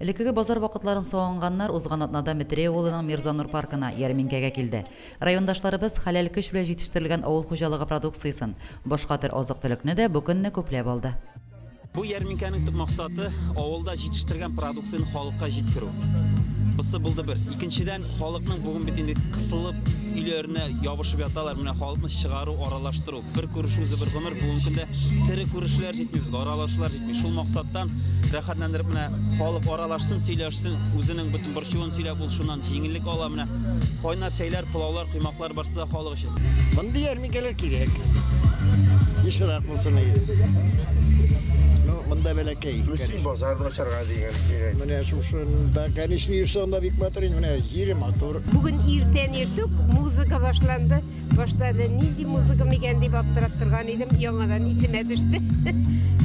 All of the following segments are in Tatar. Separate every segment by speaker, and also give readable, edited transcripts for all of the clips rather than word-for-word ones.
Speaker 1: Элеккеге базар вакытларын сагынганнар узган атнада Метрәй авылының Мирзанур паркына ярминкәгә килде. Райондашларыбыз хәләл көч белән җитештерелгән авыл хуҗалыгы продукциясен, башка төр азык-төлекне дә бу көнне күпләп алды.
Speaker 2: Бу ярминкәнең төп максаты, авылда җитештергән продукцияне халыкка җиткерү. Бусы булды бер. Икенчедән, халыкның бүген бит инде кысылып, өйләренә ябышып яталар. Менә халыкны чыгару, аралаштыру. Бер күрешү үзе бер гомер. Бүгенге көндә тере күрешүләр җитми безгә, аралашулар җитми. Шул максаттан рәхәтләндереп менә халык аралашсын, сөйләшсен, үзенең бөтен борчуын сөйләп, ул шуннан җиңеллек ала. Менә кайнар чәйләр, пылаулар, коймаклар барсы да халык өчен.
Speaker 3: Мондый ярминкәләр кирәк. Ешрак булсын иде. Ну, монда бәләкәй.
Speaker 4: Мөслим базарын ачарга дигән кирәк.
Speaker 3: Менә шушында, конечно, йөрсәң дә бик матур инде. Менә җире матур.
Speaker 5: Бүген иртән иртүк музыка башланды. Башта әле нинди музыка микән дип аптырап торган идем, яңадан исемә төште.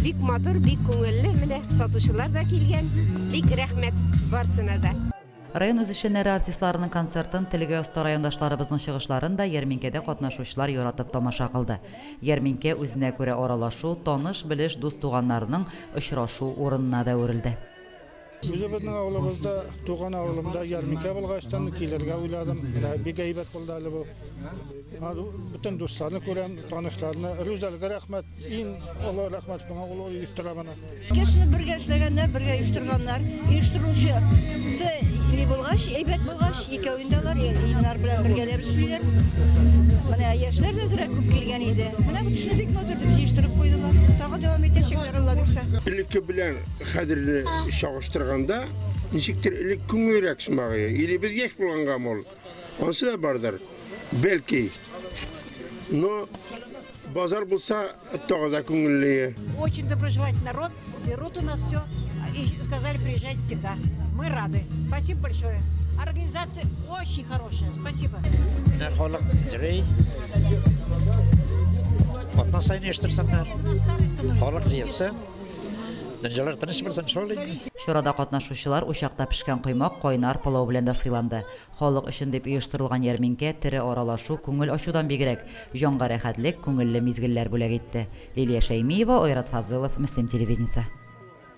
Speaker 5: Бик матур, бик күңелле, менә сатучылар да килгән. Бик рәхмәт барсына да.
Speaker 1: Район үзешчәннәре артистларының концертын, телгә оста райондашларыбызның чыгышларын да ярминкәдә катнашучылар яратып тамаша кылды. Ярминкә үзенә күрә аралашу, таныш-белеш, дус-туганнарның очрашу урынына да әверелде.
Speaker 6: Үзебезнең авылыбызда, туган авылымда ярминкә булгачтан килергә уйладым. Менә бик әйбәт булды әле бу. Бөтен дусларны күрәм, танышларны. Рүзәлгә рәхмәт, иң олы рәхмәт моңа, ул оештыра моны.
Speaker 7: Икесен бергә эшләгәннәр, бергә оештырганнар. Оештыручысы ни булгач, әйбәт булгач, икәү инде алар, Илнар белән бергәләп эшлиләр. Менә яшьләр дә зрә күп килгән иде. Менә бу төшне бик матур итеп җыештырып куйдылар. Тагы дәвам итәчәкләр, Алла бирсә.
Speaker 4: Элекке белән Хәзерне чагыштырганда, ничектер элек күңелрәк сымак. Или без яшь булгангамы ул? Ансы да бардыр. Бәлки. Но базар булса, тагы да күңелле.
Speaker 7: Очень доброжелательный народ, берут у нас все и сказали, приезжайте всегда. Мы рады. Спасибо большое. Организация очень хорошая. Спасибо.
Speaker 8: Менә халык йөри. Атна саен оештырсыннар. Халык җыелсын. Дөньялар тыныч булсын, шул инде.
Speaker 1: Чарада катнашучылар учакта пешкән коймак, кайнар пылау белән дә сыйланды. Халык өчен дип оештырылган ярминкә тере аралашу, күңел ачудан бигрәк, җанга рәхәтлек, күңелле мизгелләр бүләк итте. Лилия Шәймиева, Айрат Фазылов, Мөслим телевидениесе.